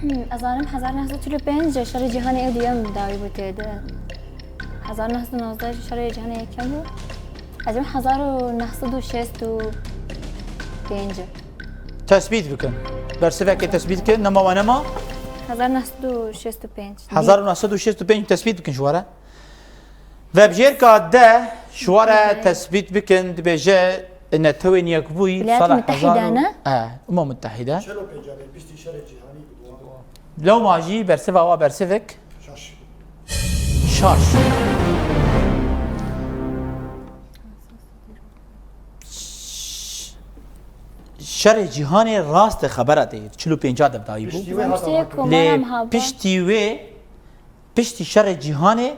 Hmm, ez zanim hezar neh sed û çil û pênc şerê cîhanê ew duyem dawî bû tê de. Hezar neh sed û nozdeh şerê cîhanê yekem bû. Ez ê hezar û neh sed û şêst û pênc. Tesbît bikin. Bersivekê tesbît bikin. Nema we nema. Hezar neh sed û şêst û pênc. Hezar û neh sed û şêst û pênc tesbît bikin ji we re. Vebjêrka deh ji we re tesbît bikin, dibêje netewên yekbûyî Wilayet sala Mutehîde hezar û- ne? E, Umma Mutehîde. Çelo pêncabê piştî şerê cîhanî bi dua. Lewma jî bersiva wa bersivek Şaş. şaş. Şerê cîhanê rast e, xebera te yê. Çil û pênca de bi dawî bû. Piştî wê hata Piştî Makî. komara Lê mihaba. piştî wê, piştî şerê cîhanê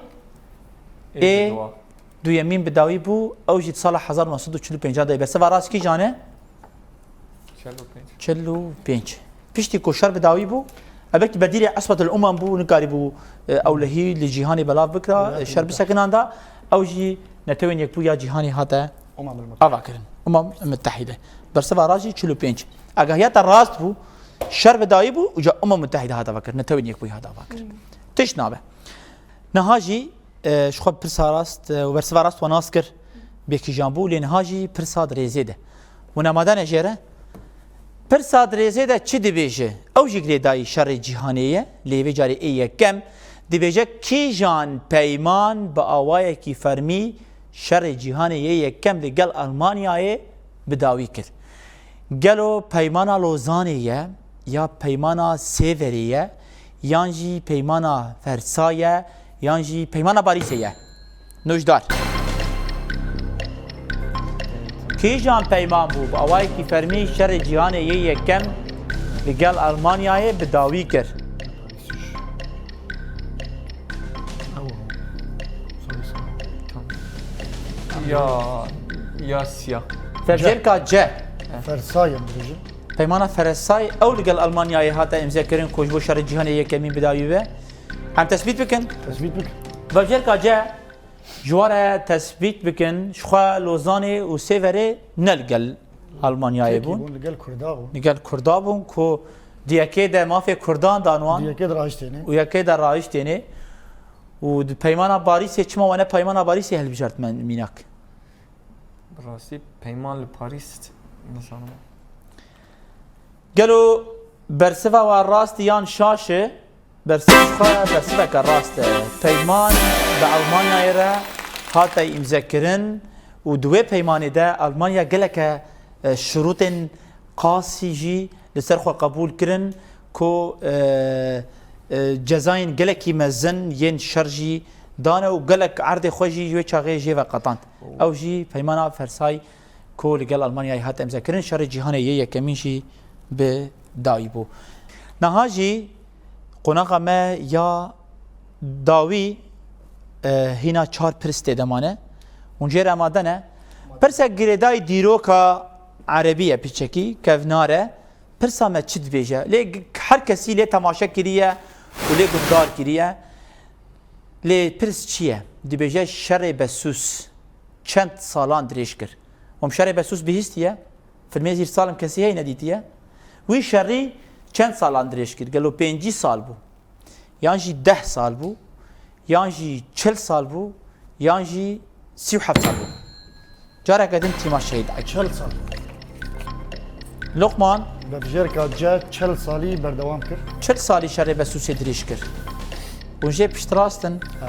Ê Ê- bi dua. duyemîn bi dawî bû. Ew jî di sala hezar û neh sed û çil û pênc de. Bersiva rast kîjan e? Çil û pênc. Çil û pênc. Piştî ku şer bi dawî bû, e, belkî bedirê Esbetul Umem bû, nikarîbû, e, ewlehî li cîhanê belav bikira, Wilayet e, şer Mutehîde. bisekinanda, ew jî netewên yekbû ya cîhanê hate Umam el Mutehîde. ava kirin. Umam Mutehîde. Bersiva rast jî çil û pênc. Eger ya te rast bû, şer bi dawî bû, û ca Umam Mutehîde hate ava kirin, netewên yekbûyî hate ava kirin. Tişt nabe. Niha jî, e, ji xwe pirsa rast, e, û bersiva rast we nas kir, bê kîjan bû, lê niha jî pirsa dirêzê de. Hûn amade ne jê re? Pirsa dirêzê de çi dibêje? Ew jî girêdayî şerê cîhanê ye, lê vê carê ê yekem dibêje kîjan peyman bi awayekî fermî şerê cîhanê yê yekem li gel Almanyayê bi dawî kir? Gelo peymana Lozanê ye, ya peymana Sêverê ye, yan jî peymana Fersa ye, yan jî peymana Parîsê ye? Nojdar. Kîjan peyman bû bi awayekî fermî şerê cîhanê yê yekem li gel Almanyayê bi dawî kir? Ya, ya siya. Vebjêrka C. Fersayê em dibêjin. Peymana Feresayê ew li gel Almanyayê hate îmzekirin ku ji bo şerê cîhanê yekemîn bi dawî be. Em tesbît bikin. Tesbît bikin. Vebjêrka C ji we re tesbît bikin. Ji xwe Lozanê û Sêverê ne li gel Almanyayê Têkî bûn. bûn, li gel Kurda bûn. Li gel Kurda bûn ku di yekê de mafê Kurdan dan wan Di yekê de rahiştêne. û yekê de rahiştêne û di peymana Parîsê, çima we ne peymana Parîsê hilbijart me mînak? Bi rastî peyman li Parîs nizanim. Gelo bersiva we rast yan şaş e? Bersiv xwe bersiveke rast e. Peyman bi Almanyayê re hate îmzekirin û di wê peymanê de Almanya geleke, e, şirûtên qasî jî li ser xwe qebûl kirin ku, e, e, cezayên gelekî mezin yên şer jî dane û gelek erdê xwe jî ji wê çaxê jê ve qetand. Ew jî peymana Fersay ku li gel Almanyayê hat îmzekirin, şerê cîhanê yê yekemîn jî bi dawî bû. Niha jî qonaxa me ya dawî, e, hîna çar pirs tê de mane. Hûn jê re amade ne? Pirsek girêdayî dîroka erebî ye piçekî, kevnar e. Pirsa me çi dibêje? Lê g-, her kesî lê temaşe kiriye û lê guhdar kiriye. Lê pirs çi ye? Dibêje şerê Besûs çend salan dirêj kir? Hûn şerê Besûs bihîstiye? Filmê Zîrsalim kesî heye nedîtiye? Wî şerî çend salan dirêj kir? Gelo pêncî sal bû? Yan jî deh sal bû? Yan jî çil sal bû? Yan jî sî û heft sal bû? Careke din tîma şehîd Ekî. Çil sal. Loqman. Vebijêrka C çil salî berdewam kir. Çil salî şerê Besûsê dirêj kir. Hûn jê piştrast in. Ha.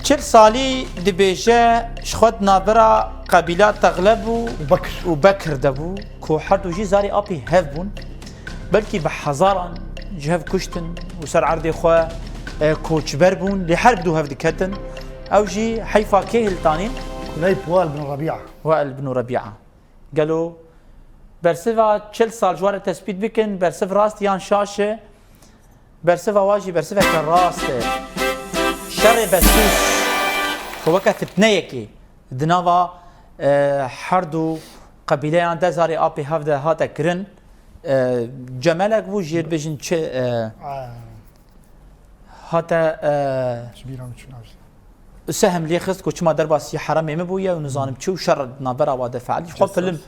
Çil salî dibêje ji xwe di navbera qebîla Texleb û Û Bekir. û Bekir de bû, ku her du jî zarê apê hev bûn. Belkî bi hezaran ji hev kuştin û ser erdê xwe, e, koçber bûn, lê her bi du hev diketin. Ew jî heyfa kê hiltanî? Kuleyb wa El bin Rebîa. Wa El bin Rebîa. Gelo bersiva çil sal ji we re tespît bikin, bersiv rast yan şaş e? Bersiva wa jî bersiveke rast e. Şerê Besûs, ku weke fitneyekê di nava, e, her du qebîleyan de zarê apê hev de hate kirin, e, cemelek bû, jê dibêjin çi, e, A. hate, e, Ji bîra min çû navê. Sehem lê xist ku çima derbasî heremê min bûye û nizanim çi û şer di navbera wa de feal. Xwe Cesas. film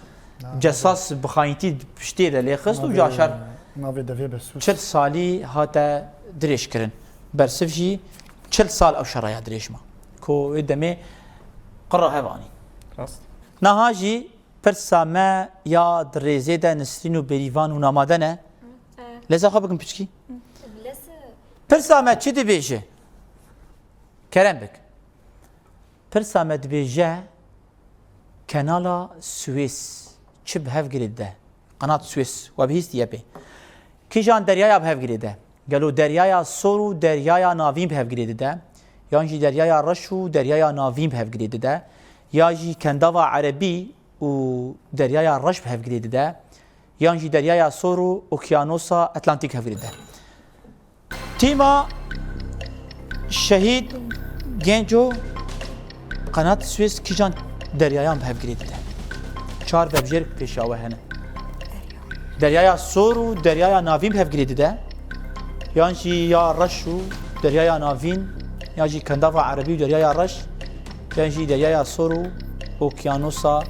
Ha, Cesas bi xayîntî piştê de lê xist û Navê, ca şer navê devê Besûs. çil salî hate dirêj kirin. Bersiv jî çil sal ew şeraya dirêj ma. Ku wê demê qira hev anîn. Rast. Niha jî pirsa me ya di rêzê de Nisrîn û Bêrîvan û namade ne. E. Leza xwe bikin piçkî. Lez- Pirsa me çi dibêje? Kerem bik. Pirsa me dibêje, Kenala Suez çi bi hev girê dide? Qenat Suez, we bihîstiye pê. Kîjan deryaya bi hev girê dide? Gelo Deryaya Sor û Deryaya Navîn bi hev girê dide? Yan jî Deryaya Reş û Deryaya Navîn bi hev girê dide? Ya jî Kendava Erebî û Deryaya Reş bi hev girê dide? Yan jî Deryaya Sor û Okyanosa Atlantîk hev girê dide? Tîma Şehîd Genco, Qenat Suez kîjan deryayan bi hev girê dide? Çar vebjêr pêşa we hene. Deryaya Sor û Deryaya Navîn bi hev girê dide. Yan jî ya Reş û Deryaya Navîn, yan jî Kendava Erebî û Deryaya Reş, yan jî Deryaya Sor û Okyanosa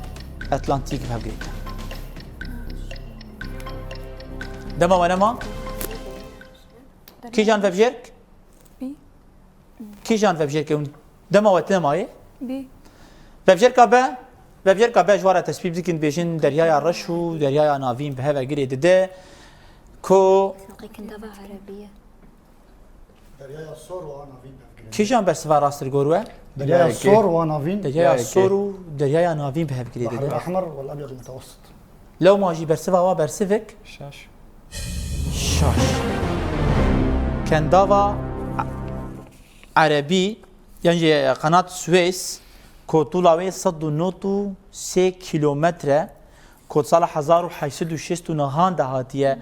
Atlantîk bi hev girê dide. Dema we nema? Kîjan vebjêrk? Bî. Kîjan vebjêrkê hûn dema we tine mayê? Bî. Vebjêrka be, vebjêrka be ji we re tespît bikin, bêjin Deryaya Reş û Deryaya Navîn bi hev girê dide ku Naqê Kindava Erebî ye. Deryaya Sor û a Navîn bi hev girê dide. Kîjan bersiva rast li gor we? Deryaya Deryaya Sor û a Navîn. Deryaya Deryaya Sor û Deryaya Navîn bi hev girê Bahr dide. El Ehmer wel Ebyad el Mutewessit. Lewma jî bersiva wa bersivek. Şaş. Şaş. Kendava Erebî, yan jî Qenat Suez, ku tûla wê sed û nod û sê kîlometre, ku sala hezar û heyt sed û şêst û nehan de hatiye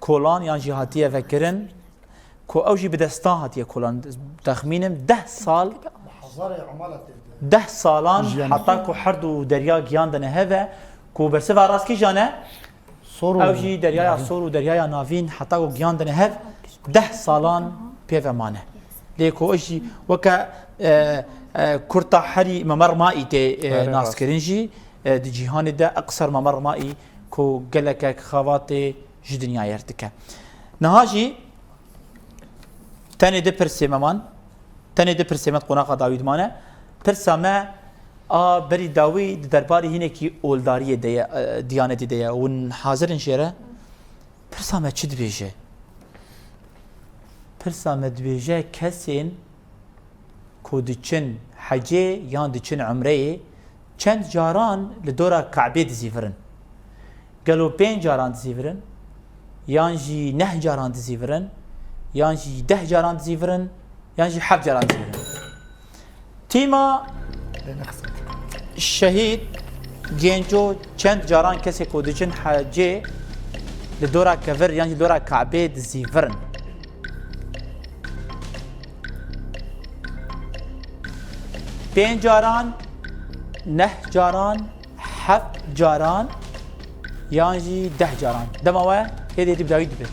kolan, yan jî hatiye vekirin, ku ew jî bi destan hatiye kolan. Texmînim deh sal, Hezarê emala tê de. deh salan Jiyan. heta ku her du derya giyandine hev e, ku bersiva rast kîjan e? Sor û Ew jî Deryaya Navîn. Sor û Deryaya Navîn heta ku giyandine hev deh salan pê ve mane. Lê ku ew jî weke, e, e, Kurta Herî Memer Maî tê, e, Erê rast. naskirin jî, e, di cîhanê de Eqser Memer Maî ku gelekek xebatê ji dinyayê erdike. Niha jî tenê du pirsê me man, tenê du pirsê me di qonaxa dawî dimane. Pirsa me a berî dawî di derbarê hinekî oldariyê de ye, e, diyanetê de ye. Hûn hazir in jê re? Pirsa me çi dibêje? Pirsa me dibêje kesên ku diçin hecê yan diçin umreyê çend caran li dora Kabê dizîvirin? Gelo pênc caran dizîvirin? Yan jî neh caran dizîvirin? Yan jî deh caran dizîvirin? Yan jî heft caran dizîvirin? Tîma Lê nexisît. Şehîd Genco çend caran kesê ku diçin hecê li dora kevir yan jî dora Kabê dizîvirin? Pênc caran, neh caran, heft caran yan jî deh caran. Dema we hêdî hêdî bi dawî dibe.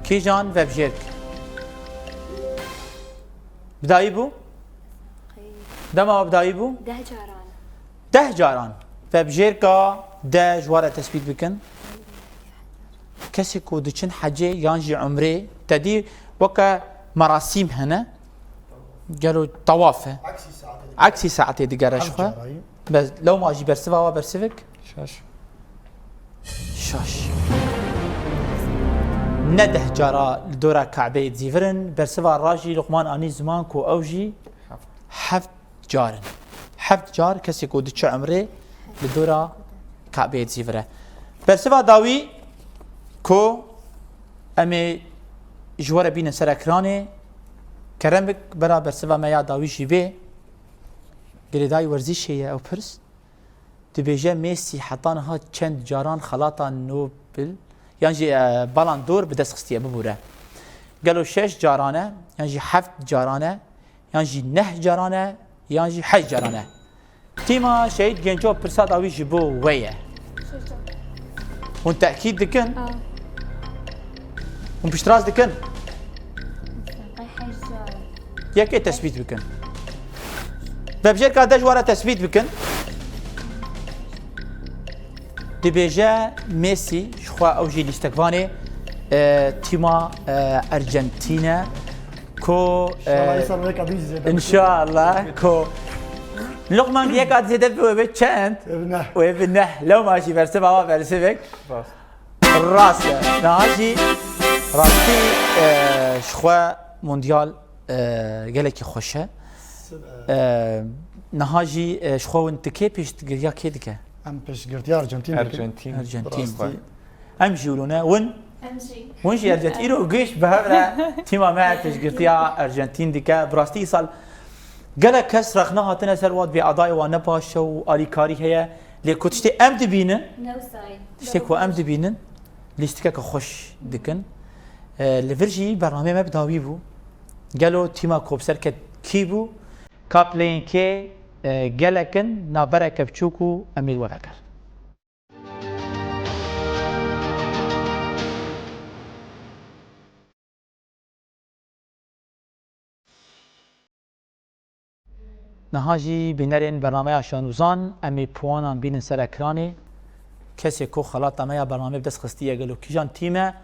Kîjan vebjêrk? Bi dawî bû? Dema we bi dawî bû? Deh caran. Deh caran. Vebijêrka deh ji we re tespît bikin. Kesê ku diçin hecê yan jî umrê, te dî weke merasîm hene. Gelo tawaf e? Aksî saetê digere ji xwe. Bes lewma jî bersiva wa bersivik? Şaş. Şaş. Ne deh cara li dora Kabeyê dizîvirin, bersiva ra jî Luqman anî ziman ku ew jî heft car in. Heft car kesê ku diçe umrê li dora Kabeyê dizîvire. Bersiva dawî ku em ê ji we re bînin ser ekranê, kerem bik bera bersiva me ya dawî jî bê. Girêdayî werzîşê ye ew pirs. Dibêje Messi heta niha çend caran xelata Nobel yan jî, e, Ballon d'Or bi dest xistiye, bibûre. Gelo şeş caran e, yan jî heft caran e, yan jî neh caran e, yan jî heşt caran e? Tîma Şehîd Genco, pirsa dawî ji bo we ye. Hûn tehkîd dikin? A. Hûn piştrast dikin? Qey heşt car. Yekê tespît bikin. Vebjêrka de ji we re tespît bikin. Dibêje Messi, ji xwe ew jî lîstekvanê, e, tîma, e, Argentîne ku, e, Înşallah, înşallah, yeka dî zêde bikin. Înşallah ku Luqman yeka dî zêde bi wê bi çend? Wê bi neh. Wê bi neh. Lewma jî bersiva wa bersivek. Rast. Rast e. Niha jî rastî, e, ji xwe Mondyal, e, gelekî xweş e. E, niha jî, e, ji xwe hûn tikê piştgiriya kê dike? Em piştgirtiya Argentîn dikin. Argentîn. Argentîn. Rastî. Em jî wilo ne. Win? Em jî. Win jî Argentîn. Îro giş bi hev re tîma me piştgirtiya Argentîn dike. Bi rastî îsal gelek kes rexne hatine ser wan, vê adayê wan ne baş e û alîkarî heye. Lê ku tiştê em dibînin, ne wisa ye. Tiştê ku em dibînin, lîstikeke xweş dikin. E, li vir jî bernameyê me bi dawî bû. Gelo tîma ku bi ser ket kî bû? Ka playên kê, e, gelek in, navbereke biçûk û em ê li we vegerin. Niha jî bînerên bernameya Şanûzan, em ê puwanan bînin ser ekranê. Kesê ku xelata me ya bernamê bi dest xistiye, gelo kîjan tîm e?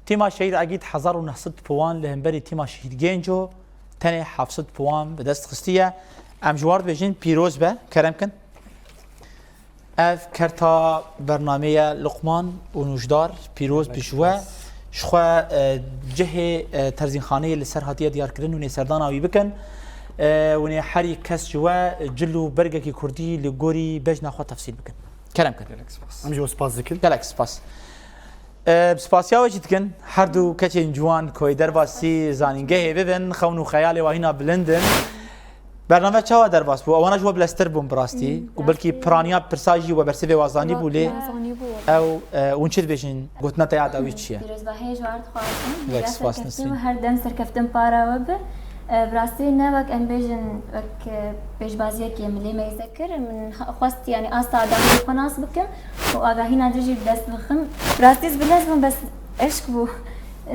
Tîma Şehîd Egîd hezar û neh sed puwan, li hemberî tîma Şehîd Genco tenê heft sed puwan bi dest xistiye. Em ji wan re dibêjin pîroz be, kerem kin. Ev kerta bernamê ye Luqman û Nûjdar, pîroz bi ji we. Ji xwe, e, cihê, e, terzînxaneyê li ser hatiye diyarkirin, hûn ê serdana wî bikin. E, hûn ê herî kes ji we cil û bergekî kurdî li gorî bejna xwe tefsîl bikin. Kerem kin. Gelek spas. Em ji we spas dikin. Gelek spas. E, bi spasiya we jî dikin. Her du keçên ciwan ku ê derbasî zanîngehê bibin, xewn û xeyalê we hîna bilind in. Bername çawa derbas bû? Ewana ji we bileztir bûn bi rastî. Hmm, û belkî rastî. Piraniya pirsa jî we bersivê we zanî bû lê. Wa zanî bû. Ew, e, hûn çi dibêjin? Gotina te ya dawî çi ye? Pîrozbahiyê ji we re dixwazim. Gelek spas, Nesrîn. Her dem serkeftin para we be. E, bi rastî ne wek em bêjin, wek, e, pêşbaziyekê milê me yê zekir, min xwest, yanî, asta adamê xwe nas bikim û agahîna din jî bi dest bixim. Bi rastî ez bilez bûm, bes eşk bû.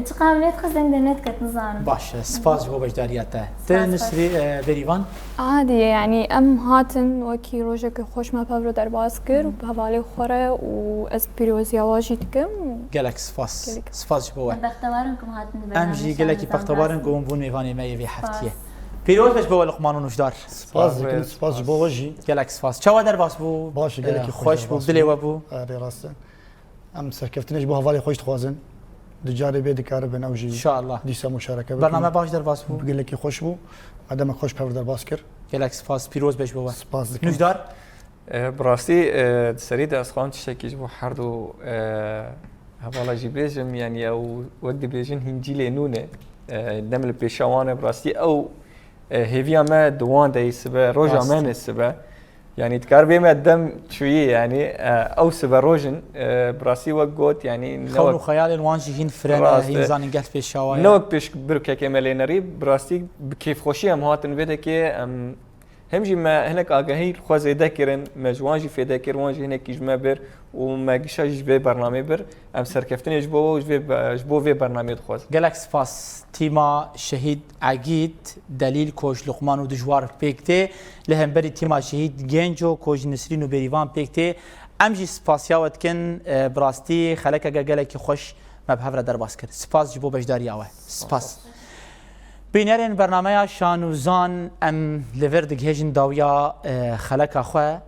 Çiqa min lê dixist, deng de nediket, nizanim. Baş e, spas ji bo beşdariya te. Spas, Te Nisrî, e, Bêrîvan? Adî ye, yanî em hatin wekî rojekî xweş me pev re derbas kir, bi hevalê xwe re û ez pîroziya we jî dikim. Gelek spas. Gelek. Spas ji bo we. Bextewar in ku hûn hatin di bernameyê. Em jî gelekî bextewar in ku hûn bûn mêvanê me yê vê heftiyê. Spas. Pîroz be ji bo we Luqman û Nûjdar. Spas dikin, spas ji bo we jî. Gelek spas. Çawa derbas bû? Baş e, gelekî xweş bû, dilê we bû. Erê, rast e. Em serkeftinê ji bo hevalê xwe jî dixwazin. Di carê bê dikaribin ew jî. Înşallah. Dîsa muşareke bikin. Bername baş derbas bû. Gelekî xweş bû. Me demek xweş pev derbas kir. Gelek spas. Pîroz be ji bo we. Spas dikim. Nûjdar. E, bi rastî, e, di serî de ez xwam tiştekî ji bo her du, e, hevala jî bêjim, yanî ew wek dibêjin hîn cîlê nû ne. E, dem li pêşa wan e, bi rastî ew, e, hêviya me di wan de yî sibe, roja me ne sibe. Yanî dikar bê me dem çûyî, yanî, e, ew sibe roj in, e, bi rastî wek got, yanî ne wek. Xewn û xeyalên wan jî hîn firene, hîn zanîngeh pêşa wan e. Ne wek pêşbirokekê me lê nerî, bi rastî bi kêfxweşî em hatin vê dekê, em Hem jî me hinek agahî li xwe zêde kirin, me ji wan jî fêde kir, wan jî hinekî ji me bir û me gişa jî ji vê bernamê bir. Em serkeftinê ji bo, ji vê be-, ji bo vê bernamê dixwazin. Gelek spas. Tîma Şehîd Egîd, Delîl, Koç Luqman û Dijwar pêk tê. Li hemberî tîma Şehîd Genco, Koç Nisrîn û Bêrîvan pêk tê. Em jî spasiya we dikin. E, bi rastî xelekeke gelekî xweş me bi hev re derbas kir. Spas ji bo beşdariya we. Spas. Bînerên bernameya Şan û Zan, em li vir digihêjin dawiya, e, xeleka xwe.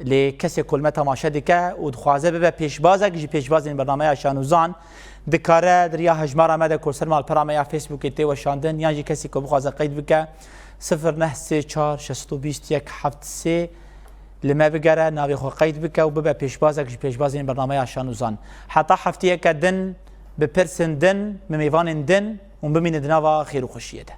Lê kesê ku li me temaşe dike û dixwaze bibe pêşbazek ji pêşbazên bernameya Şan û Zan, dikare di riya hejmara me de ku ser malpera me ya Facebookê tê weşandin, yan jî kesê ku bixwaze qeyd bike, sifir neh sê çar şeş bîst yek heft sê li me bigere, navê xwe qeyd bike û bibe pêşbazek ji pêşbazên bernameya Şan û Zan. Heta hefteyeke din, bi pirsên din, bi mêvanên din hûn bimînin di nava xêr û xweşiyê de.